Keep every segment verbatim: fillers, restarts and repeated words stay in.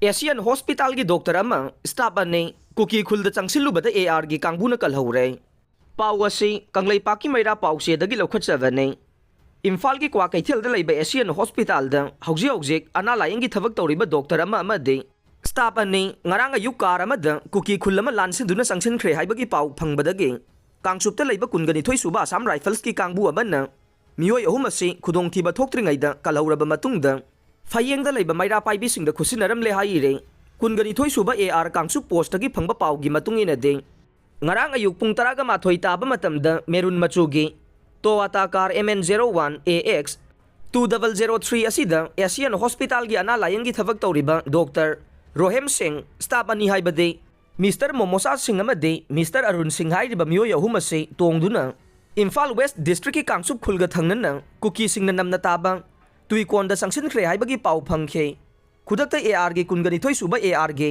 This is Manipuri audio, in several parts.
ꯑꯦꯁꯤꯌꯥꯟ ꯍꯣꯁꯄꯤꯇꯥꯜꯒꯤ ꯗꯣꯛꯇꯔ ꯑꯃ, ꯁ꯭ꯇꯥꯐ ꯑꯅꯤ ꯀꯨꯀꯤ ꯈꯨꯜꯗ ꯆꯪꯁꯤꯜꯂꯨꯕꯗ ꯑꯦ ꯑꯥꯔꯒꯤ ꯀꯥꯡꯕꯨꯅ ꯀꯜꯍꯧꯔꯦ꯫ ꯄꯥꯎ ꯑꯁꯤ ꯀꯪꯂꯩꯄꯥꯛꯀꯤ ꯃꯩꯔꯥ ꯄꯥꯎꯆꯦꯗꯒꯤ ꯂꯧꯈꯠꯆꯕꯅꯤ꯫ ꯏꯝꯐꯥꯜꯒꯤ ꯀ꯭ꯋꯥꯀꯩꯊꯦꯜꯗ ꯂꯩꯕ ꯑꯦꯁꯤꯌꯥꯟ ꯍꯣꯁꯄꯤꯇꯥꯜꯗ ꯍꯧꯖꯤꯛ ꯍꯧꯖꯤꯛ ꯑꯅꯥ ꯂꯥꯌꯦꯡꯒꯤ ꯊꯕꯛ ꯇꯧꯔꯤꯕ ꯗꯣꯛꯇꯔ ꯑꯃ ꯑꯃꯗꯤ ꯁ꯭ꯇꯥꯐ ꯑꯅꯤ ꯉꯔꯥꯡ ꯑꯌꯨꯛ ꯀꯥꯔ ꯑꯃꯗ ꯀꯨꯀꯤ ꯈꯨꯜ ꯑꯃ ꯂꯥꯟꯁꯤꯟꯗꯨꯅ ꯆꯪꯁꯤꯟꯈ꯭ꯔꯦ ꯍꯥꯏꯕꯒꯤ ꯄꯥꯎ ꯐꯪꯕꯗꯒꯤ ꯀꯥꯡꯆꯨꯞꯇ ꯂꯩꯕ ꯀꯨꯟꯒ ꯅꯤꯊꯣꯏ ꯁꯨꯕ ꯑꯁꯥꯝ ꯔꯥꯏꯐꯜꯁꯀꯤ ꯀꯥꯡꯕꯨ ꯑꯃꯅ ꯃꯤꯑꯣꯏ ꯑꯍꯨꯝ ꯑꯁꯤ ꯈꯨꯗꯣꯡꯊꯤꯕ ꯊꯣꯛꯇ꯭ꯔꯤꯉꯩꯗ ꯀꯜꯍꯧꯔꯕ ꯃꯇꯨꯡꯗ ꯐꯌꯦꯡꯗ ꯂꯩꯕ ꯃꯩꯔꯥ ꯄꯥꯏꯕꯤꯁꯤꯡꯗ ꯈꯨꯠꯁꯤꯟꯅꯔꯝꯂꯦ ꯍꯥꯏꯔꯤ꯫ ꯀꯨꯟꯒ ꯅꯤꯊꯣꯏ ꯁꯨꯕ ꯑꯦ ꯑꯥꯔ ꯀꯥꯡꯆꯨꯞ ꯄꯣꯁꯇꯒꯤ ꯐꯪꯕ ꯄꯥꯎꯒꯤ ꯃꯇꯨꯡ ꯏꯟꯅꯗꯤ, ꯉꯔꯥꯡ ꯑꯌꯨꯛ ꯄꯨꯡ ꯇꯔꯥꯒ ꯃꯥꯊꯣꯏ ꯇꯥꯕ ꯃꯇꯝꯗ ꯃꯦꯔꯨꯟ ꯃꯆꯨꯒꯤ Toyota car M N zero one A X two double zero three ꯑꯁꯤꯗ ꯑꯦꯁꯤꯌꯥꯟ ꯍꯣꯁꯄꯤꯇꯥꯜꯒꯤ ꯑꯅꯥ ꯂꯥꯌꯦꯡꯒꯤ ꯊꯕꯛ ꯇꯧꯔꯤꯕ ꯗꯣꯛꯇꯔ ꯔꯣꯍꯦꯝ ꯁꯤꯡ, ꯁ꯭ꯇꯥꯐ ꯑꯅꯤ ꯍꯥꯏꯕꯗꯤ ꯃꯤꯁꯇꯔ ꯃꯣꯃꯣꯁꯥ ꯁꯤꯡ ꯑꯃꯗꯤ ꯃꯤꯁꯇꯔ ꯑꯔꯨꯟ ꯁꯤꯡ ꯍꯥꯏꯔꯤꯕ ꯃꯤꯑꯣꯏ ꯑꯍꯨꯝ ꯑꯁꯤ ꯇꯣꯡꯗꯨꯅ ꯏꯝꯐꯥꯜ ꯋꯦꯁ ꯗꯤꯁꯇ꯭ꯔꯤꯛꯀꯤ ꯀꯥꯡꯆꯨꯞ ꯈꯨꯜꯒ ꯊꯪꯅꯅ ꯀꯨꯀꯤꯁꯤꯡꯅ ꯅꯝꯅ ꯇꯥꯕ ꯇꯨꯏꯀꯣꯟꯗ ꯆꯪꯁꯤꯟꯈ꯭ꯔꯦ ꯍꯥꯏꯕꯒꯤ ꯄꯥꯎ ꯐꯪꯈꯤ꯫ ꯈꯨꯗꯛꯇ ꯑꯦ ꯑꯥꯔꯒꯤ ꯀꯨꯟꯒ ꯅꯤꯊꯣꯏ ꯁꯨꯕ ꯑꯦ ꯑꯥꯔꯒꯤ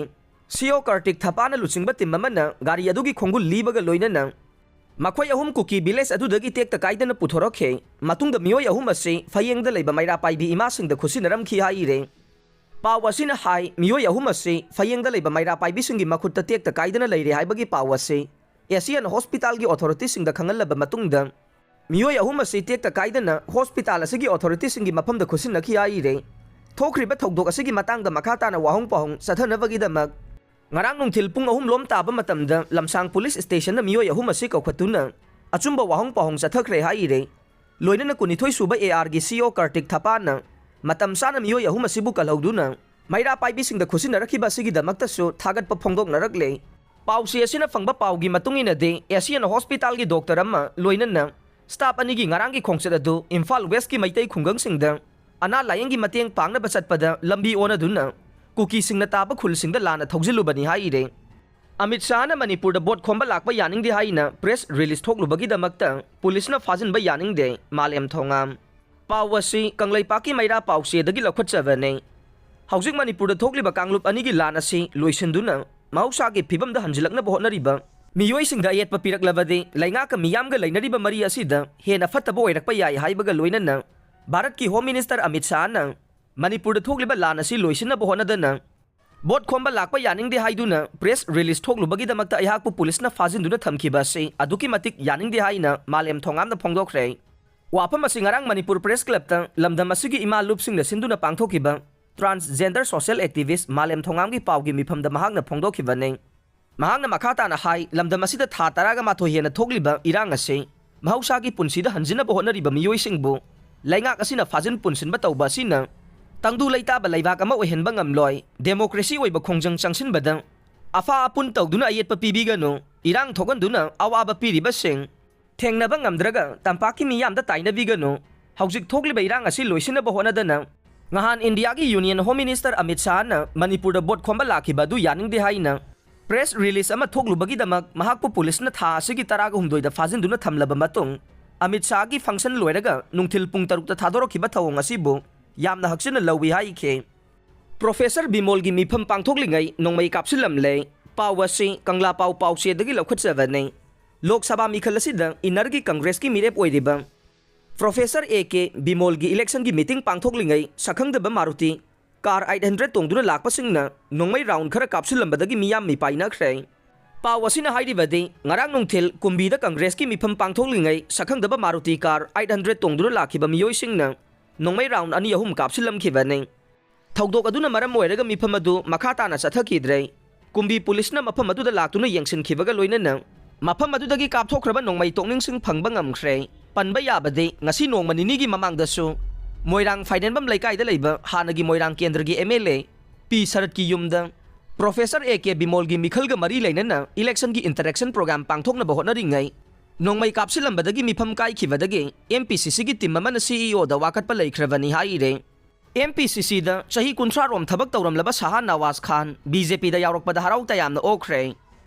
ꯁꯤ ꯑꯣ ꯀꯥꯔꯇꯤꯛ ꯊꯄꯥꯅ ꯂꯨꯆꯤꯡꯕ ꯇꯤꯝ ꯑꯃꯅ ꯒꯥꯔꯤ ꯑꯗꯨꯒꯤ ꯈꯣꯡꯒꯨꯜ ꯂꯤꯕꯒ ꯂꯣꯏꯅꯅ ꯃꯈꯣꯏ ꯑꯍꯨꯝ ꯀꯨꯀꯤ ꯚꯤꯂꯦꯖ ꯑꯗꯨꯗꯒꯤ ꯇꯦꯛꯇ ꯀꯥꯏꯗꯅ ꯄꯨꯊꯣꯔꯛꯈꯤ꯫ ꯃꯇꯨꯡꯗ ꯃꯤꯑꯣꯏ ꯑꯍꯨꯝ ꯑꯁꯤ ꯐꯌꯦꯡꯗ ꯂꯩꯕ ꯃꯩꯔꯥ ꯄꯥꯏꯕꯤ ꯏꯃꯥꯁꯤꯡꯗ ꯈꯨꯠꯁꯤꯟꯅꯔꯝꯈꯤ ꯍꯥꯏꯔꯦ꯫ ꯄꯥꯎ ꯑꯁꯤꯅ ꯍꯥꯏ, ꯃꯤꯑꯣꯏ ꯑꯍꯨꯝ ꯑꯁꯤ ꯐꯌꯦꯡꯗ ꯂꯩꯕ ꯃꯩꯔꯥ ꯄꯥꯏꯕꯤꯁꯤꯡꯒꯤ ꯃꯈꯨꯠꯇ ꯇꯦꯛꯇ ꯀꯥꯏꯗꯅ ꯂꯩꯔꯦ ꯍꯥꯏꯕꯒꯤ ꯄꯥꯎ ꯑꯁꯤ ꯑꯦꯁꯤꯌꯥꯟ ꯍꯣꯁꯄꯤꯇꯥꯜꯒꯤ ꯑꯣꯊꯣꯔꯤꯇꯤꯁꯤꯡꯗ ꯈꯪꯍꯜꯂꯕ ꯃꯇꯨꯡꯗ, ꯃꯤꯑꯣꯏ ꯑꯍꯨꯝ ꯑꯁꯤ ꯇꯦꯛꯇ ꯀꯥꯏꯗꯅ ꯍꯣꯁꯄꯤꯇꯥꯜ ꯑꯁꯤꯒꯤ ꯑꯣꯊꯣꯔꯤꯇꯤꯁꯤꯡꯒꯤ ꯃꯐꯝꯗ ꯈꯨꯠꯁꯤꯟꯅꯈꯤ ꯍꯥꯏꯔꯦ꯫ ꯊꯣꯛꯈ꯭ꯔꯤꯕ ꯊꯧꯗꯣꯛ ꯑꯁꯤꯒꯤ ꯃꯇꯥꯡꯗ ꯃꯈꯥ ꯇꯥꯅ ꯋꯥꯍꯪ ꯄꯥꯎꯍꯪ ꯆꯠꯊꯅꯕꯒꯤꯗꯃꯛ ꯉꯔꯥꯡ ꯅꯨꯡꯊꯤꯜ ꯄꯨꯡ ꯑꯍꯨꯝ ꯂꯣꯝ ꯇꯥꯕ ꯃꯇꯝꯗ ꯂꯝꯁꯥꯡ ꯄꯨꯂꯤꯁ ꯁ꯭ꯇꯦꯁꯟꯗ ꯃꯤꯑꯣꯏ ꯑꯍꯨꯝ ꯑꯁꯤ ꯀꯧꯈꯠꯇꯨꯅ ꯑꯆꯨꯝꯕ ꯋꯥꯍꯪ ꯄꯥꯎꯍꯪ ꯆꯠꯊꯈ꯭ꯔꯦ ꯍꯥꯏꯔꯦ꯫ ꯂꯣꯏꯅꯅ ꯀꯨꯟꯅꯤꯊꯣꯏ ꯁꯨꯕ ꯑꯦ ꯑꯥꯔꯒꯤ ꯁꯤ ꯑꯣ ꯀꯥꯔꯇꯤꯛ ꯊꯄꯥꯅ ꯃꯇꯝ ꯆꯥꯅ ꯃꯤꯑꯣꯏ ꯑꯍꯨꯝ ꯑꯁꯤꯕꯨ ꯀꯜꯍꯧꯗꯨꯅ ꯃꯩꯔꯥ ꯄꯥꯏꯕꯤꯁꯤꯡꯗ ꯈꯨꯠꯁꯤꯟꯅꯔꯛꯈꯤꯕ ꯑꯁꯤꯒꯤꯗꯃꯛꯇꯁꯨ ꯊꯥꯒꯠꯄ ꯐꯣꯡꯗꯣꯛꯅꯔꯛꯂꯦ꯫ ꯄꯥꯎꯆꯦ ꯑꯁꯤꯅ ꯐꯪꯕ ꯄꯥꯎꯒꯤ ꯃꯇꯨꯡ ꯏꯟꯅꯗꯤ, ꯑꯦꯁꯤꯌꯥꯟ ꯍꯣꯁꯄꯤꯇꯥꯜꯒꯤ ꯗꯣꯛꯇꯔ ꯑꯃ ꯂꯣꯏꯅꯅ ꯁ꯭ꯇꯥꯐ ꯑꯅꯤꯒꯤ ꯉꯔꯥꯡꯒꯤ ꯈꯣꯡꯆꯠ ꯑꯗꯨ ꯏꯝꯐꯥꯜ ꯋꯦꯁꯀꯤ ꯃꯩꯇꯩ ꯈꯨꯡꯒꯪꯁꯤꯡꯗ ꯑꯅꯥ ꯂꯥꯌꯦꯡꯒꯤ ꯃꯇꯦꯡ ꯄꯥꯡꯅꯕ ꯆꯠꯄꯗ ꯂꯝꯕꯤ ꯑꯣꯟꯅꯗꯨꯅ ꯀꯨꯀꯤꯁꯤꯡꯅ ꯇꯥꯕ ꯈꯨꯜꯁꯤꯡꯗ ꯂꯥꯟꯅ ꯊꯧꯖꯤꯜꯂꯨꯕꯅꯤ ꯍꯥꯏꯔꯦ꯫ ꯑꯃꯤꯠ ꯁꯥꯍꯅ ꯃꯅꯤꯄꯨꯔꯗ ꯚꯣꯠ ꯈꯣꯝꯕ ꯂꯥꯛꯄ ꯌꯥꯅꯤꯡꯗꯦ ꯍꯥꯏꯅ ꯄ꯭ꯔꯦꯁ ꯔꯤꯂꯤꯖ ꯊꯣꯛꯂꯨꯕꯒꯤꯗꯃꯛꯇ ꯄꯨꯂꯤꯁꯅ ꯐꯥꯖꯤꯟꯕ ꯌꯥꯅꯤꯡꯗꯦ, ꯃꯥꯂꯦꯝ ꯊꯣꯉꯥꯝ꯫ ꯄꯥꯎ ꯑꯁꯤ ꯀꯪꯂꯩꯄꯥꯛꯀꯤ ꯃꯩꯔꯥ ꯄꯥꯎꯆꯦꯗꯒꯤ ꯂꯧꯈꯠꯆꯕꯅꯤ꯫ ꯍꯧꯖꯤꯛ ꯃꯅꯤꯄꯨꯔꯗ ꯊꯣꯛꯂꯤꯕ ꯀꯥꯡꯂꯨꯞ ꯑꯅꯤꯒꯤ ꯂꯥꯟ ꯑꯁꯤ ꯂꯣꯏꯁꯤꯟꯗꯨꯅ ꯃꯍꯧꯁꯥꯒꯤ ꯐꯤꯕꯝꯗ ꯍꯟꯖꯤꯜꯂꯛꯅꯕ ꯍꯣꯠꯅꯔꯤꯕ ꯃꯤꯑꯣꯏꯁꯤꯡꯗ ꯑꯌꯦꯠꯄ ꯄꯤꯔꯛꯂꯕꯗꯤ ꯂꯩꯉꯥꯛꯀ ꯃꯤꯌꯥꯝꯒ ꯂꯩꯅꯔꯤꯕ ꯃꯔꯤ ꯑꯁꯤꯗ ꯍꯦꯟꯅ ꯐꯠꯇꯕ ꯑꯣꯏꯔꯛꯄ ꯌꯥꯏ ꯍꯥꯏꯕꯒ ꯂꯣꯏꯅꯅ ꯚꯥꯔꯠꯀꯤ ꯍꯣꯝ ꯃꯤꯅꯤꯁꯇꯔ ꯑꯃꯤꯠ ꯁꯥꯍꯅ ꯃꯅꯤꯄꯨꯔꯗ ꯊꯣꯛꯂꯤꯕ ꯂꯥꯟ ꯑꯁꯤ ꯂꯣꯏꯁꯤꯟꯅꯕ ꯍꯣꯠꯅꯗꯅ ꯚꯣꯠ ꯈꯣꯝꯕ ꯂꯥꯛꯄ ꯌꯥꯅꯤꯡꯗꯦ ꯍꯥꯏꯗꯨꯅ ꯄ꯭ꯔꯦꯁ ꯔꯤꯂꯤꯖ ꯊꯣꯛꯂꯨꯕꯒꯤꯗꯃꯛꯇ ꯑꯩꯍꯥꯛꯄꯨ ꯄꯨꯂꯤꯁꯅ ꯐꯥꯖꯤꯟꯗꯨꯅ ꯊꯝꯈꯤꯕ ꯑꯁꯤ ꯑꯗꯨꯛꯀꯤ ꯃꯇꯤꯛ ꯌꯥꯅꯤꯡꯗꯦ ꯍꯥꯏꯅ ꯃꯥꯂꯦꯝ ꯊꯣꯉꯥꯝꯅ ꯐꯣꯡꯗꯣꯛꯈ꯭ꯔꯦ꯫ ꯋꯥꯐꯝ ꯑꯁꯤ ꯉꯔꯥꯡ ꯃꯅꯤꯄꯨꯔ ꯄ꯭ꯔꯦꯁ ꯀ꯭ꯂꯕꯇ ꯂꯝꯗꯝ ꯑꯁꯤꯒꯤ ꯏꯃꯥ ꯂꯨꯞꯁꯤꯡꯅ ꯁꯤꯟꯗꯨꯅ ꯄꯥꯡꯊꯣꯛꯈꯤꯕ transgender social activist ꯃꯥꯂꯦꯝ ꯊꯣꯉꯥꯝꯒꯤ ꯄꯥꯎꯒꯤ ꯃꯤꯐꯝꯗ ꯃꯍꯥꯛꯅ ꯐꯣꯡꯗꯣꯛꯈꯤꯕꯅꯤ꯫ ꯃꯍꯥꯛꯅ ꯃꯈꯥ ꯇꯥꯅ ꯍꯥꯏ, ꯂꯝꯗꯝ ꯑꯁꯤꯗ ꯊꯥ ꯇꯔꯥꯒ ꯃꯥꯊꯣꯏ ꯍꯦꯟꯅ ꯊꯣꯛꯂꯤꯕ ꯏꯔꯥꯡ ꯑꯁꯤ ꯃꯍꯧꯁꯥꯒꯤ ꯄꯨꯟꯁꯤꯗ ꯍꯟꯖꯤꯟꯅꯕ ꯍꯣꯠꯅꯔꯤꯕ ꯃꯤꯑꯣꯏꯁꯤꯡꯕꯨ ꯂꯩꯉꯥꯛ ꯑꯁꯤꯅ ꯐꯥꯖꯤꯟ ꯄꯨꯟꯁꯤꯟꯕ ꯇꯧꯕ ꯑꯁꯤꯅ ꯇꯪꯗꯨ ꯂꯩꯇꯥꯕ ꯂꯩꯕꯥꯛ ꯑꯃ ꯑꯣꯏꯍꯟꯕ ꯉꯝꯂꯣꯏ, ꯗꯦꯃꯣꯀ꯭ꯔꯦꯁꯤ ꯑꯣꯏꯕ ꯈꯣꯡꯖꯪ ꯆꯪꯁꯤꯟꯕꯗ ꯑꯐꯥ ꯑꯄꯨꯟ ꯇꯧꯗꯨꯅ ꯑꯌꯦꯠꯄ ꯄꯤꯕꯤꯒꯅꯨ, ꯏꯔꯥꯡ ꯊꯣꯛꯍꯟꯗꯨꯅ ꯑꯋꯥꯕ ꯄꯤꯔꯤꯕꯁꯤꯡ ꯊꯦꯡꯅꯕ ꯉꯝꯗ꯭ꯔꯒ ꯇꯝꯄꯥꯛꯀꯤ ꯃꯤꯌꯥꯝꯗ ꯇꯥꯏꯅꯕꯤꯒꯅꯨ꯫ ꯍꯧꯖꯤꯛ ꯊꯣꯛꯂꯤꯕ ꯏꯔꯥꯡ ꯑꯁꯤ ꯂꯣꯏꯁꯤꯟꯅꯕ ꯍꯣꯠꯅꯗꯅ ꯉꯍꯥꯟ ꯏꯟꯗꯤꯌꯥꯒꯤ ꯌꯨꯅꯤꯌꯟ ꯍꯣꯝ ꯃꯤꯅꯤꯁꯇꯔ ꯑꯃꯤꯠ ꯁꯥꯍꯅ ꯃꯅꯤꯄꯨꯔꯗ ꯚꯣꯠ ꯈꯣꯝꯕ ꯂꯥꯛꯈꯤꯕ ꯑꯗꯨ ꯌꯥꯅꯤꯡꯗꯦ ꯍꯥꯏꯅ ꯄ꯭ꯔꯦꯁ ꯔꯤꯂꯤꯖ ꯑꯃ ꯊꯣꯛꯂꯨꯕꯒꯤꯗꯃꯛ ꯃꯍꯥꯛꯄꯨ ꯄꯨꯂꯤꯁꯅ ꯊꯥ ꯑꯁꯤꯒꯤ ꯇꯔꯥꯒ ꯍꯨꯝꯗꯣꯏꯗ ꯐꯥꯖꯤꯟꯗꯨꯅ ꯊꯝꯂꯕ ꯃꯇꯨꯡ, ꯑꯃꯤꯠ ꯁꯥꯍꯒꯤ ꯐꯪꯁꯟ ꯂꯣꯏꯔꯒ ꯅꯨꯡꯊꯤꯜ ꯄꯨꯡ ꯇꯔꯨꯛꯇ ꯊꯥꯗꯣꯔꯛꯈꯤꯕ ꯊꯧꯑꯣꯡ ꯑꯁꯤꯕꯨ ꯌꯥꯝꯅ ꯍꯛꯆꯤꯟꯅ ꯂꯧꯏ ꯍꯥꯏꯈꯤ꯫ ꯄ꯭ꯔꯣꯐꯦꯁꯔ ꯕꯤꯃꯣꯜꯒꯤ ꯃꯤꯐꯝ ꯄꯥꯡꯊꯣꯛꯂꯤꯉꯩ ꯅꯣꯡꯃꯩ ꯀꯥꯞꯁꯤꯜꯂꯝꯂꯦ꯫ ꯄꯥꯎ ꯑꯁꯤ ꯀꯪꯂꯥ ꯄꯥꯎ ꯄꯥꯎꯆꯦꯗꯒꯤ ꯂꯧꯈꯠꯆꯕꯅꯤ꯫ ꯂꯣꯛ ꯁꯚꯥ ꯃꯤꯈꯜ ꯑꯁꯤꯗ ꯏꯟꯅꯔꯒꯤ ꯀꯪꯒ꯭ꯔꯦꯁꯀꯤ ꯃꯤꯔꯦꯞ ꯑꯣꯏꯔꯤꯕ ꯄ꯭ꯔꯣꯐꯦꯁꯔ ꯑꯦ ꯀꯦ ꯕꯤꯃꯣꯜꯒꯤ ꯏꯂꯦꯛꯁꯟꯒꯤ ꯃꯤꯇꯤꯡ ꯄꯥꯡꯊꯣꯛꯂꯤꯉꯩ ꯁꯛꯈꯪꯗꯕ ꯃꯥꯔꯨꯇꯤ ꯀꯥꯔ ꯑꯩꯠ ꯍꯟꯗ꯭ꯔꯦꯠ ꯇꯣꯡꯗꯨꯅ ꯂꯥꯛꯄꯁꯤꯡꯅ ꯅꯣꯡꯃꯩ ꯔꯥꯎꯟ ꯈꯔ ꯀꯥꯞꯁꯤꯜꯂꯝꯕꯗꯒꯤ ꯃꯤꯌꯥꯝ ꯃꯤꯄꯥꯏꯅꯈ꯭ꯔꯦ꯫ ꯄꯥꯎ ꯑꯁꯤꯅ ꯍꯥꯏꯔꯤꯕꯗꯤ, ꯉꯔꯥꯡ ꯅꯨꯡꯊꯤꯜ ꯀꯨꯝꯕꯤꯗ ꯀꯪꯒ꯭ꯔꯦꯁꯀꯤ ꯃꯤꯐꯝ ꯄꯥꯡꯊꯣꯛꯂꯤꯉꯩ ꯁꯛꯈꯪꯗꯕ ꯃꯥꯔꯨꯇꯤ ꯀꯥꯔ ꯑꯩꯠ ꯍꯟꯗ꯭ꯔꯦꯠ ꯇꯣꯡꯗꯨꯅ ꯂꯥꯛꯈꯤꯕ ꯃꯤꯑꯣꯏꯁꯤꯡꯅ ꯅꯣꯡꯃꯩ ꯔꯥꯎꯟ ꯑꯅꯤ ꯑꯍꯨꯝ ꯀꯥꯞꯁꯤꯜꯂꯝꯈꯤꯕꯅꯤ꯫ ꯊꯧꯗꯣꯛ ꯑꯗꯨꯅ ꯃꯔꯝ ꯑꯣꯏꯔꯒ ꯃꯤꯐꯝ ꯑꯗꯨ ꯃꯈꯥ ꯇꯥꯅ ꯆꯠꯊꯈꯤꯗ꯭ꯔꯦ꯫ ꯀꯨꯝꯕꯤ ꯄꯨꯂꯤꯁꯅ ꯃꯐꯝ ꯑꯗꯨꯗ ꯂꯥꯛꯇꯨꯅ ꯌꯦꯡꯁꯤꯟꯈꯤꯕꯒ ꯂꯣꯏꯅꯅ ꯃꯐꯝ ꯑꯗꯨꯗꯒꯤ ꯀꯥꯞꯊꯣꯛꯈ꯭ꯔꯕ ꯅꯣꯡꯃꯩ ꯇꯣꯛꯅꯤꯡꯁꯤꯡ ꯐꯪꯕ ꯉꯝꯈ꯭ꯔꯦ꯫ ꯄꯟꯕ ꯌꯥꯕꯗꯤ, ꯉꯁꯤ ꯅꯣꯡꯃ ꯅꯤꯅꯤꯒꯤ ꯃꯃꯥꯡꯗꯁꯨ ꯃꯣꯏꯔꯥꯡ ꯐꯥꯏꯔꯦꯟꯕꯝ ꯂꯩꯀꯥꯏꯗ ꯂꯩꯕ ꯍꯥꯟꯅꯒꯤ ꯃꯣꯏꯔꯥꯡ ꯀꯦꯟꯗ꯭ꯔꯒꯤ ꯑꯦꯝ ꯑꯦꯜ ꯑꯦ ꯄꯤ ꯁꯔꯠꯀꯤ ꯌꯨꯝꯗ ꯄ꯭ꯔꯣꯐꯦꯁꯔ ꯑꯦ ꯀꯦ ꯕꯤꯃꯣꯜꯒꯤ ꯃꯤꯈꯜꯒ ꯃꯔꯤ ꯂꯩꯅꯅ ꯏꯂꯦꯛꯁꯟꯒꯤ ꯏꯟꯇꯔꯦꯛꯁꯟ ꯄ꯭ꯔꯣꯒ꯭ꯔꯥꯝ ꯄꯥꯡꯊꯣꯛꯅꯕ ꯍꯣꯠꯅꯔꯤꯉꯩ ꯅꯣꯡꯃꯩ ꯀꯥꯞꯁꯤꯜꯂꯝꯕꯗꯒꯤ ꯃꯤꯐꯝ ꯀꯥꯏꯈꯤꯕꯗꯒꯤ ꯑꯦꯝ ꯄꯤ ꯁꯤ ꯁꯤꯒꯤ ꯇꯤꯝ ꯑꯃꯅ ꯁꯤ ꯏ ꯑꯣꯗ ꯋꯥꯀꯠꯄ ꯂꯩꯈ꯭ꯔꯕꯅꯤ ꯍꯥꯏꯔꯦ꯫ ꯑꯦꯝ ꯄꯤ ꯁꯤ ꯁꯤꯗ ꯆꯍꯤ ꯀꯨꯟꯊ꯭ꯔꯥ ꯔꯣꯝ ꯊꯕꯛ ꯇꯧꯔꯝꯂꯕ ꯁꯍꯥ ꯅꯋꯥꯖ ꯈꯥꯟ ꯕꯤ ꯖꯦ ꯄꯤꯗ ꯌꯥꯎꯔꯛꯄꯗ ꯍꯔꯥꯎ ꯇꯌꯥꯝꯅ ꯑꯣꯛꯈ꯭ꯔꯦ꯫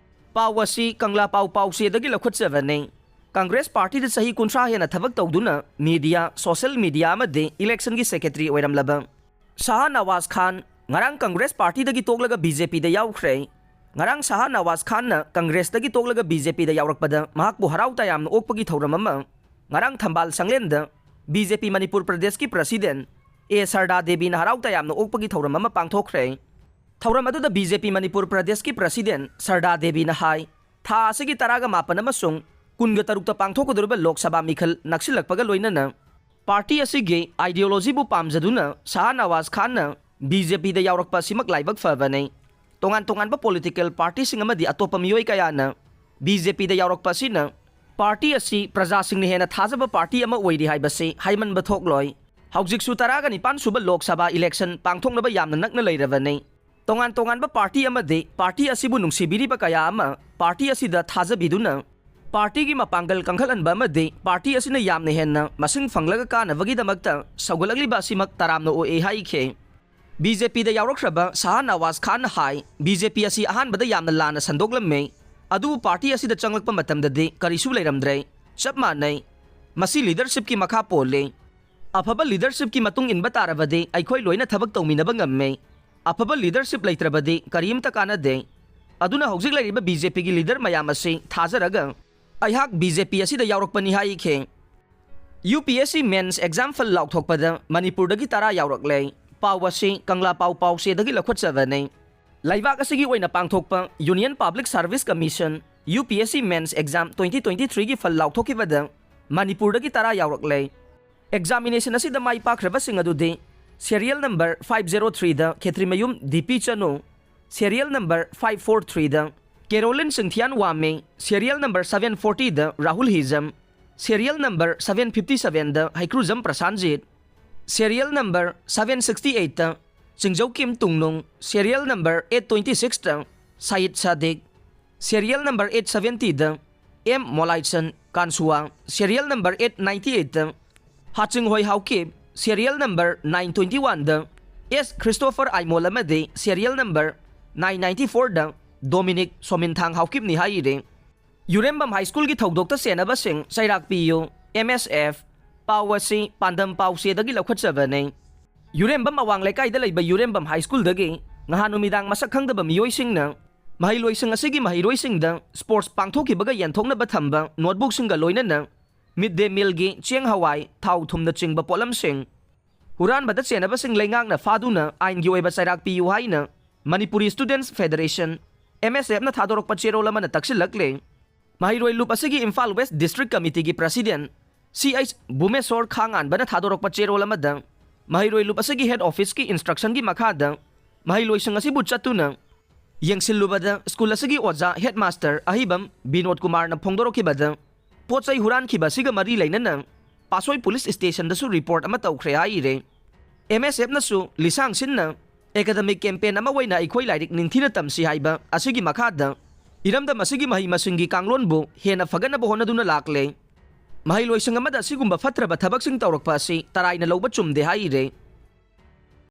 ꯄꯥꯎ ꯑꯁꯤ ꯀꯪꯂꯥ ꯄꯥꯎ ꯄꯥꯎꯆꯦꯗꯒꯤ ꯂꯧꯈꯠꯆꯕꯅꯤ꯫ ꯀꯪꯒ꯭ꯔꯦꯁ ꯄꯥꯔꯇꯤꯗ ꯆꯍꯤ ꯀꯨꯟꯊ꯭ꯔꯥ ꯍꯦꯟꯅ ꯊꯕꯛ ꯇꯧꯗꯨꯅ ꯃꯤꯗꯤꯌꯥ, ꯁꯣꯁꯦꯜ ꯃꯤꯗꯤꯌꯥ ꯑꯃꯗꯤ ꯏꯂꯦꯛꯁꯟꯒꯤ ꯁꯦꯀ꯭ꯔꯦꯇꯔꯤ ꯑꯣꯏꯔꯝꯂꯕ ꯁꯍꯥ ꯅꯋꯥꯖ ꯈꯥꯟ ꯉꯔꯥꯡ ꯀꯪꯒ꯭ꯔꯦꯁ ꯄꯥꯔꯇꯤꯗꯒꯤ ꯇꯣꯛꯂꯒ ꯕꯤ ꯖꯦ ꯄꯤꯗ ꯌꯥꯎꯈ꯭ꯔꯦ꯫ ꯉꯔꯥꯡ ꯁꯍꯥ ꯅꯋꯥꯖ ꯈꯥꯟꯅ ꯀꯪꯒ꯭ꯔꯦꯁꯇꯒꯤ ꯇꯣꯛꯂꯒ ꯕꯤ ꯖꯦ ꯄꯤꯗ ꯌꯥꯎꯔꯛꯄꯗ ꯃꯍꯥꯛꯄꯨ ꯍꯔꯥꯎ ꯇꯌꯥꯝꯅ ꯑꯣꯛꯄꯒꯤ ꯊꯧꯔꯝ ꯑꯃ ꯉꯔꯥꯡ ꯊꯝꯕꯥꯜ ꯁꯪꯂꯦꯟꯗ ꯕꯤ ꯖꯦ ꯄꯤ ꯃꯅꯤꯄꯨꯔ ꯄ꯭ꯔꯗꯦꯁꯀꯤ ꯄ꯭ꯔꯁꯤꯗꯦꯟ ꯑꯦ ꯁꯔꯗꯥ ꯗꯦꯕꯤꯅ ꯍꯔꯥꯎ ꯇꯌꯥꯝꯅ ꯑꯣꯛꯄꯒꯤ ꯊꯧꯔꯝ ꯑꯃ ꯄꯥꯡꯊꯣꯛꯈ꯭ꯔꯦ꯫ ꯊꯧꯔꯝ ꯑꯗꯨꯗ ꯕꯤ ꯖꯦ ꯄꯤ ꯃꯅꯤꯄꯨꯔ ꯄ꯭ꯔꯗꯦꯁꯀꯤ ꯄ꯭ꯔꯁꯤꯗꯦꯟ ꯁꯔꯗꯥ ꯗꯦꯕꯤꯅ ꯍꯥꯏ, ꯊꯥ ꯑꯁꯤꯒꯤ ꯇꯔꯥꯒ ꯃꯥꯄꯟ ꯑꯃꯁꯨꯡ ꯀꯨꯟꯒ ꯇꯔꯨꯛꯇ ꯄꯥꯡꯊꯣꯛꯀꯗꯧꯔꯤꯕ ꯂꯣꯛ ꯁꯚꯥ ꯃꯤꯈꯜ ꯅꯛꯁꯤꯜꯂꯛꯄꯒ ꯂꯣꯏꯅꯅ ꯄꯥꯔꯇꯤ ꯑꯁꯤꯒꯤ ideologyꯕꯨ ꯄꯥꯝꯖꯗꯨꯅ ꯁꯍꯥ ꯅꯋꯥꯖ ꯈꯥꯟꯅ ꯕꯤ ꯖꯦ ꯄꯤꯗ ꯌꯥꯎꯔꯛꯄ ꯑꯁꯤꯃꯛ ꯂꯥꯏꯕꯛ ꯐꯕꯅꯤ꯫ ꯇꯣꯉꯥꯟ ꯇꯣꯉꯥꯟꯕ political partyꯁꯤꯡ ꯑꯃꯗꯤ ꯑꯇꯣꯞꯄ ꯃꯤꯑꯣꯏ ꯀꯌꯥꯅ ꯕꯤ ꯖꯦ ꯄꯤꯗ ꯌꯥꯎꯔꯛꯄ ꯑꯁꯤꯅ ꯄꯥꯔꯇꯤ ꯑꯁꯤ ꯄ꯭ꯔꯖꯥꯁꯤꯡꯅ ꯍꯦꯟꯅ ꯊꯥꯖꯕ ꯄꯥꯔꯇꯤ ꯑꯃ ꯑꯣꯏꯔꯤ ꯍꯥꯏꯕꯁꯤ ꯍꯥꯏꯃꯟꯕ ꯊꯣꯛꯂꯣꯏ꯫ ꯍꯧꯖꯤꯛꯁꯨ ꯇꯔꯥꯒ ꯅꯤꯄꯥꯟ ꯁꯨꯕ ꯂꯣꯛ ꯁꯚꯥ election ꯄꯥꯡꯊꯣꯛꯅꯕ ꯌꯥꯝꯅ ꯅꯛꯅ ꯂꯩꯔꯕꯅꯤ꯫ ꯇꯣꯉꯥꯟ ꯇꯣꯉꯥꯟꯕ ꯄꯥꯔꯇꯤ ꯑꯃꯗꯤ ꯄꯥꯔꯇꯤ ꯑꯁꯤꯕꯨ ꯅꯨꯡꯁꯤꯕꯤꯔꯤꯕ ꯀꯌꯥ ꯑꯃ ꯄꯥꯔꯇꯤ ꯑꯁꯤꯗ ꯊꯥꯖꯕꯤꯗꯨꯅ ꯄꯥꯔꯇꯤꯒꯤ ꯃꯄꯥꯡꯒꯜ ꯀꯟꯈꯠꯍꯟꯕ ꯑꯃꯗꯤ ꯄꯥꯔꯇꯤ ꯑꯁꯤꯅ ꯌꯥꯝꯅ ꯍꯦꯟꯅ ꯃꯁꯤꯡ ꯐꯪꯂꯒ ꯀꯥꯅꯕꯒꯤꯗꯃꯛꯇ ꯁꯧꯒꯠꯂꯛꯂꯤꯕ ꯑꯁꯤꯃꯛ ꯇꯔꯥꯝꯅ ꯑꯣꯛꯏ ꯍꯥꯏꯈꯤ꯫ ꯕꯤ ꯖꯦ ꯄꯤꯗ ꯌꯥꯎꯔꯛꯈ꯭ꯔꯕ ꯁꯍꯥ ꯅꯋꯥꯖ ꯈꯥꯟꯅ ꯍꯥꯏ, ꯕꯤ ꯖꯦ ꯄꯤ ꯑꯁꯤ ꯑꯍꯥꯟꯕꯗ ꯌꯥꯝꯅ ꯂꯥꯟꯅ ꯁꯟꯗꯣꯛꯂꯝꯃꯤ, ꯑꯗꯨꯕꯨ ꯄꯥꯔꯇꯤ ꯑꯁꯤꯗ ꯆꯪꯂꯛꯄ ꯃꯇꯝꯗꯗꯤ ꯀꯔꯤꯁꯨ ꯂꯩꯔꯝꯗ꯭ꯔꯦ꯫ ꯆꯞ ꯃꯥꯟꯅꯩ꯫ ꯃꯁꯤ leadershipꯀꯤ ꯃꯈꯥ ꯄꯣꯜꯂꯤ꯫ ꯑꯐꯕ leadershipꯀꯤ ꯃꯇꯨꯡ ꯏꯟꯕ ꯇꯥꯔꯕꯗꯤ ꯑꯩꯈꯣꯏ ꯂꯣꯏꯅ ꯊꯕꯛ ꯇꯧꯃꯤꯟꯅꯕ ꯉꯝꯃꯤ꯫ ꯑꯐꯕ leadership ꯂꯩꯇ꯭ꯔꯕꯗꯤ ꯀꯔꯤꯝꯇ ꯀꯥꯟꯅꯗꯦ꯫ ꯑꯗꯨꯅ ꯍꯧꯖꯤꯛ ꯂꯩꯔꯤꯕ ꯕꯤ ꯖꯦ ꯄꯤꯒꯤ leader ꯃꯌꯥꯝ ꯑꯁꯤ ꯊꯥꯖꯔꯒ ꯑꯩꯍꯥꯛ ꯕꯤ ꯖꯦ ꯄꯤ ꯑꯁꯤꯗ ꯌꯥꯎꯔꯛꯄꯅꯤ ꯍꯥꯏꯈꯤ꯫ U P S C mains exam ꯐꯜ ꯂꯥꯎꯊꯣꯛꯄꯗ ꯃꯅꯤꯄꯨꯔꯗꯒꯤ ꯇꯔꯥ ꯌꯥꯎꯔꯛꯂꯦ꯫ ꯄꯥꯎ ꯑꯁꯤ ꯀꯪꯂꯥ ꯄꯥꯎ ꯄꯥꯎꯆꯦꯗꯒꯤ ꯂꯧꯈꯠꯆꯕꯅꯤ꯫ ꯂꯩꯕꯥꯛ ꯑꯁꯤꯒꯤ ꯑꯣꯏꯅ ꯄꯥꯡꯊꯣꯛꯄ Union Public Service Commission, U P S C mains exam twenty twenty-threeꯒꯤ ꯐꯜ ꯂꯥꯎꯊꯣꯛꯈꯤꯕꯗ ꯃꯅꯤꯄꯨꯔꯗꯒꯤ ꯇꯔꯥ ꯌꯥꯎꯔꯛꯂꯦ꯫ Examination ꯑꯁꯤꯗ ꯃꯥꯏ ꯄꯥꯛꯈ꯭ꯔꯕꯁꯤꯡ ꯑꯗꯨꯗꯤ serial number five zero threeꯗ Khetrimayum D P Chanu, serial number five four threeꯗ ꯀꯦꯔꯣꯂꯤꯟ ꯁꯤꯡꯊꯤꯌꯥꯟ ꯋꯥꯃꯦ, serial number seven fortyꯗ Rahul Hijam, serial number seven fifty sevenꯗ Heikrujam Prasanjit, serial number seven sixty eightꯇ ꯆꯤꯡꯖꯧꯀꯤꯝ ꯇꯨꯡꯅꯨꯡ, serial number eight twenty sixꯇ Syed Sadiq, serial number eight seventyꯗ M Molaichan Kansuwa, serial number eight ninety eightꯇ Hachinghoi Haokip, serial number nine twenty oneꯗ ꯑꯦꯁ ꯈ꯭ꯔꯤꯁꯇꯣꯐꯔ ꯑꯥꯏꯃꯣꯜ ꯑꯃꯗꯤ serial number nine ninety fourꯗ ꯗꯣꯃꯤꯅꯤꯛ ꯁꯣꯃꯤꯟꯊꯥꯡ ꯍꯥꯎꯀꯤꯞꯅꯤ ꯍꯥꯏꯔꯤ꯫ ꯌꯨꯔꯦꯝꯕꯝ ꯍꯥꯏ ꯁ꯭ꯀꯨꯜꯒꯤ ꯊꯧꯗꯣꯛꯇ ꯆꯦꯟꯅꯕꯁꯤꯡ ꯆꯩꯔꯥꯛ ꯄꯤꯌꯨ, ꯑꯦꯝ ꯑꯦꯁ ꯑꯦꯐ꯫ ꯄꯥꯎ ꯑꯁꯤ ꯄꯥꯟꯗꯝ ꯄꯥꯎꯆꯦꯗꯒꯤ ꯂꯧꯈꯠꯆꯕꯅꯤ꯫ ꯌꯨꯔꯦꯝꯕꯝ ꯑꯋꯥꯡ ꯂꯩꯀꯥꯏꯗ ꯂꯩꯕ ꯌꯨꯔꯦꯝꯕꯝ ꯍꯥꯏ ꯁ꯭ꯀꯨꯜꯗꯒꯤ ꯉꯍꯥꯟ ꯅꯨꯃꯤꯗꯥꯡ ꯃꯁꯛ ꯈꯪꯗꯕ ꯃꯤꯑꯣꯏꯁꯤꯡꯅ ꯃꯍꯩꯂꯣꯏꯁꯪ ꯑꯁꯤꯒꯤ ꯃꯍꯩꯔꯣꯏꯁꯤꯡꯗ sports ꯄꯥꯡꯊꯣꯛꯈꯤꯕꯒ ꯌꯦꯟꯊꯣꯛꯅꯕ ꯊꯝꯕ notebookꯁꯤꯡꯒ ꯂꯣꯏꯅꯅ mid day mealꯒꯤ ꯆꯦꯡ ꯍꯋꯥꯏ, ꯊꯥꯎ ꯊꯨꯝꯅꯆꯤꯡꯕ ꯄꯣꯠꯂꯝꯁꯤꯡ ꯍꯨꯔꯥꯟꯕꯗ ꯆꯦꯟꯅꯕꯁꯤꯡ ꯂꯩꯉꯥꯛꯅ ꯐꯥꯗꯨꯅ ꯑꯥꯏꯟꯒꯤ ꯑꯣꯏꯕ ꯆꯩꯔꯥꯛ ꯄꯤꯌꯨ ꯍꯥꯏꯅ Manipuri Students Federation, M S F ꯅ ꯊꯥꯗꯣꯔꯛꯄ ꯆꯦꯔꯣꯜ ꯑꯃꯅ ꯇꯛꯁꯤꯜꯂꯛꯂꯦ꯫ ꯃꯍꯩꯔꯣꯏ ꯂꯨꯞ ꯑꯁꯤꯒꯤ ꯏꯝꯐꯥꯜ ꯋꯦꯁ ꯗꯤꯁꯇ꯭ꯔꯤꯛ ꯀꯃꯤꯇꯤꯒꯤ ꯄ꯭ꯔꯁꯤꯗꯦꯟ ꯁꯤ ꯑꯩꯆ ꯚꯨꯃꯦꯁꯣꯔ ꯈꯥꯉꯥꯟꯕꯅ ꯊꯥꯗꯣꯔꯛꯄ ꯆꯦꯔꯣꯜ ꯑꯃꯗ ꯃꯍꯩꯔꯣꯏ ꯂꯨꯞ ꯑꯁꯤꯒꯤ ꯍꯦꯗ ꯑꯣꯐꯤꯁꯀꯤ ꯏꯟꯁꯇ꯭ꯔꯛꯁꯟꯒꯤ ꯃꯈꯥꯗ ꯃꯍꯩꯂꯣꯏꯁꯤꯡ ꯑꯁꯤꯕꯨ ꯆꯠꯇꯨꯅ ꯌꯦꯡꯁꯤꯜꯂꯨꯕꯗ ꯁ꯭ꯀꯨꯜ ꯑꯁꯤꯒꯤ ꯑꯣꯖꯥ ꯍꯦꯗ ꯃꯥꯁꯇꯔ ꯑꯍꯩꯕꯝ ꯕꯤꯅꯣꯗ ꯀꯨꯃꯥꯔꯅ ꯐꯣꯡꯗꯣꯔꯛꯈꯤꯕꯗ ꯄꯣꯠ ꯆꯩ ꯍꯨꯔꯥꯟꯈꯤꯕ ꯑꯁꯤꯒ ꯃꯔꯤ ꯂꯩꯅꯅ ꯄꯥꯠꯁꯣꯏ ꯄꯨꯂꯤꯁ ꯁ꯭ꯇꯦꯁꯟꯗꯁꯨ ꯔꯤꯄꯣꯔꯠ ꯑꯃ ꯇꯧꯈ꯭ꯔꯦ ꯍꯥꯏꯔꯦ꯫ M S F ꯅꯁꯨ ꯂꯤꯁꯥꯡ ꯁꯤꯟꯅ ꯑꯦꯀꯥꯗꯃꯤꯛ ꯀꯦꯝꯄꯦꯟ ꯑꯃ ꯑꯣꯏꯅ ꯑꯩꯈꯣꯏ ꯂꯥꯏꯔꯤꯛ ꯅꯤꯡꯊꯤꯅ ꯇꯝꯁꯤ ꯍꯥꯏꯕ ꯑꯁꯤꯒꯤ ꯃꯈꯥꯗ ꯏꯔꯝꯗꯝ ꯑꯁꯤꯒꯤ ꯃꯍꯩ ꯃꯁꯤꯡꯒꯤ ꯀꯥꯡꯂꯣꯟꯕꯨ ꯍꯦꯟꯅ ꯐꯒꯠꯅꯕ ꯍꯣꯠꯅꯗꯨꯅ ꯂꯥꯛꯂꯦ꯫ ꯃꯍꯩꯂꯣꯏꯁꯪ ꯑꯃꯗ ꯑꯁꯤꯒꯨꯝꯕ ꯐꯠꯇ꯭ꯔꯕ ꯊꯕꯛꯁꯤꯡ ꯇꯧꯔꯛꯄ ꯑꯁꯤ ꯇꯔꯥꯏꯅ ꯂꯧꯕ ꯆꯨꯝꯗꯦ ꯍꯥꯏꯔꯦ꯫